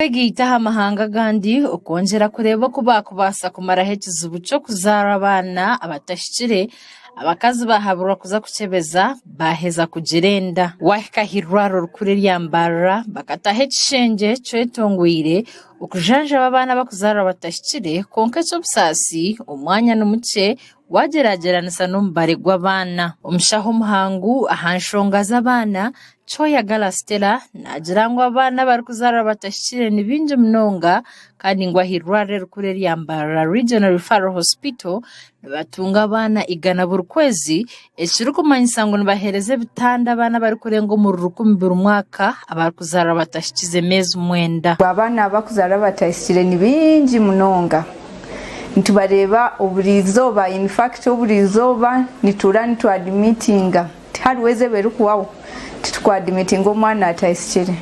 Okwegaita aha mahanga agandi okwongyera kureeba oku baakubaasa kumaraho ekizibu ky'okuzaara abaana abatahikire, abakazi baahaburwa kuza kukyebeza baaheza kugira enda. Waahika aha irwariro rikuru erya Mbarara bakataho ekishengye kyetongweire okujanjaba abaana abarikuzaarwa batahikire kwonka eky'obusaasi omwanya ni mukye Waagyeragyeranisa n'omubare gw'abaana. Omushaho omuhangu aha nshonga z'abaana, Kyoyagala Stella naagira ngu abaana abarikuzaarwa batahikire ni baingi munonga kandi ngu ah'eirwariro erikuru erya Mbarara Regional Referral Hospital nibatunga abaana igana buri kwezi ekirikumanyisa ngu nibaheereza ebitanda abaana abarikurenga omuri rukumi buri mwaka abarikuzaarwa batahikize meezi mwenda. Abaana abarikuzaarwa batahikire ni baingi munonga. Nitubareeba oburizooba in fact oburizooba nituura nitu admittinga tihariho eizooba erikuhwaho titukwadimittinga omwana atahikire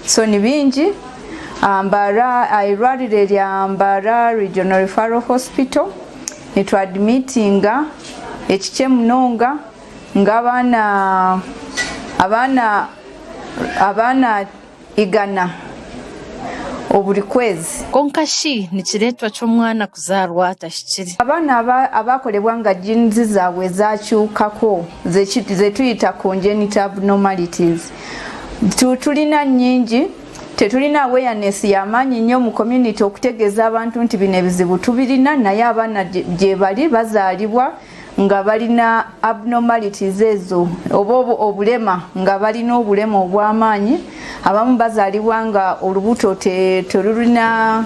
so nibingi Mbarara eirwariro erya Mbarara Regional Referral Hospital nitu admittinga ekikye munonga ngu abaana abaana abaana Igana oburi kwezi. Kwonka shi nikireetwa ki omwana kuzaarwa atahikire? Abaana abakorebwa nga genes zaabwe zakyukako zetuyita congenital abnormalities tulina nyingi, tetulina awareness yamaanyi nnyo mu community okutegeeza abantu nti bino ebizibu tubirina naye abaana gyebali bazaalibwa nga balina abnormalities ezo oba obulema nga balina obulema obw'amaanyi. Abamu bazaalibwa nga olubuto terulina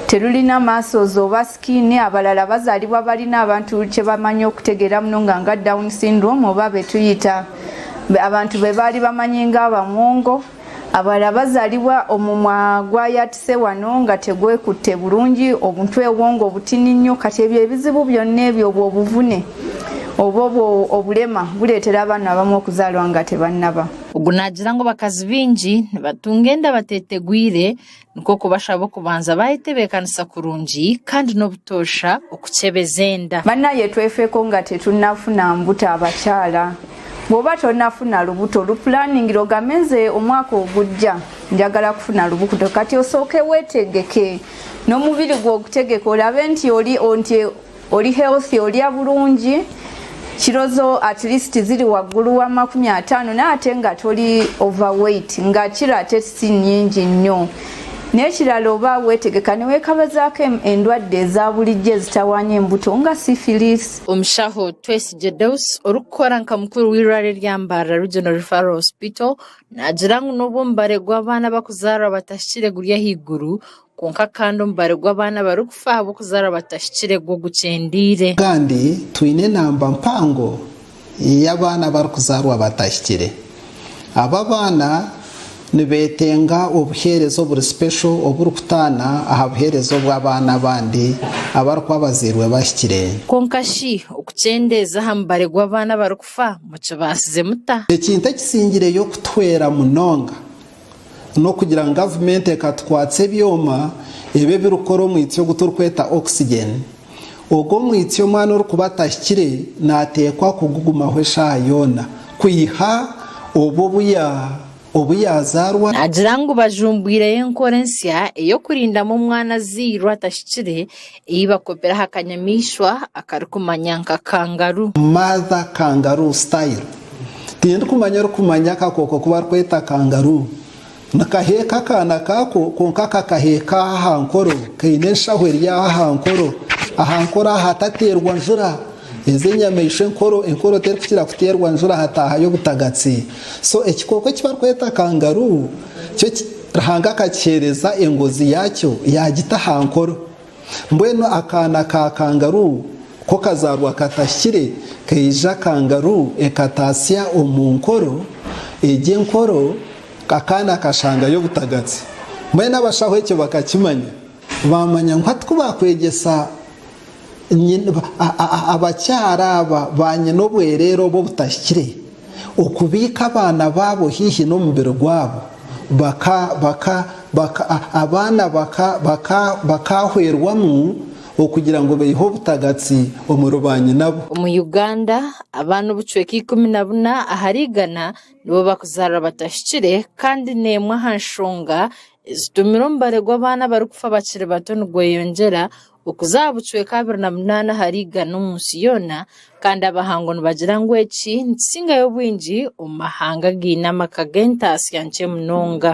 terulina muscles oba skin, abalala bazaalibwa balina abantu kye bamanyi okutegeera munonga nga Down syndrome oba betuyita abantu be baali bamanyi nga abamwongo. Abalala bazaalibwa omumwa gwayatise wano nga tegwekutte bulungi, obutwe obwongo butini nnyo. Kati ebyo ebizibu byonna ebyo obwo obuvune oba obwo obulema buleetera abaana abamu okuzaalwa nga tebannaba. Ogu naagira ngu abakazi baingi nibatunga enda batetegwire nikwo kubashaba okubanza bayetebeekanisa kurungi kandi n'obutoosha okukyebeza enda. Banaye twefeko nga tetunafuna mbuto abakyala bwoba tonafuna lubuto lupulaningire ogambe nze omwaka ogujja njagala kufuna lubuto kati osooke wetegeke nomubiri gwo ogutegeke olabe nti oli nti Oli healthy olya bulungi kilo zo at least ziri waggulu wa 50 naye ate nga toli overweight nga kilo ate si nyingi nnyo n'ekirala oba weetegeka ne weekabazaako endwadde eza bulijjo ezitawaanya embuto nga syphilis. Omushaho Twesigye Deus orikukora nka mukuru w'eirwariro erya Mbarara Regional Referral Hospital naagira ngu n'obu omubare gw'abaana abarikuzaarwa batahikire guri ahaiguru, Kwonka kandi omubare gw'abaana abarikufa ahabw'okuzaarwa batahikire gwo gukyendeire. Kandi twine enamba mpango y'abaana abarikuzaarwa batahikire. Abo abaana nibetenga obuheereza oburi special oburikutaana aha buheereza obw'abaana abandi abarikuba bazairwe bahikire. Kwonka shi okukyendeeza aha mubare gw'abaana abarikufa mukibaasize muta? Ekintu ekisingireyo kutuhwera munonga N'okugira ngu gavumenti ekatukwatsa ebyoma ebi ebirikukora omwitsyo ogu turikweta oxygen. Ogwo omwitsyo omwana orikuba atahikire naateekwa kugugumaho eshaaha yoona kwiha obu obu yaazaarwa. Naagira ngu bajumbwireyo enkora ensya ey'okurindamu omwana azairwe atahikire ei bakopire aha kanyamaishwa akarikumanya nka kangaru. Mother kangaroo style. Tindikumanya orikumanya akakooko aku barikweta kangaroo. Nikaheeka akaana kaako kwonka kakaheeka aha nkoro, kaine enshaho eri aha nkoro. Aha nkoro aha hatateerwa njura. Ezi enyamaishwa enkoro, enkoro terikukira kuteerwa njura hataahayo obutagatsi. So ekikooko eki barikweta kangaroo kyo Ruhanga akakiheereza engozi yaakyo yaagita aha nkoro. Mbwenu akaana ka kangaroo ko kazaarwa katahikire, kaija kangaroo ekataasya omu nkoro, egyo enkoro akaana kashangayo obutagatsi. Mbwenu abashaho ekyo bakakimanya, baamanya ngu hati ku baakwegyesa abakyara aba ba nyina obwereere obu obutahikire, okubiika abaana baabo haihi n'omubiri gwabo, baka, baka, baka, abaana baka, baka, bakaahwerwamu. okugira ngu baihe obutagatsi omuri baanyinabo. Omu Uganda, abaana obucweka 14 ahari igana nibo barikuzaarwa batahikire kandi n'emwe aha nshonga ezitumire omubare gw'abaana abarikufa bakiri bato nigweyongyera okuza aha bucweka 28 ahari igana omu nsi yoona kandi abahangu nibagira ngu eki nikisingayo obwingi omu mahanga againe amaka g'entaasya nkye munonga.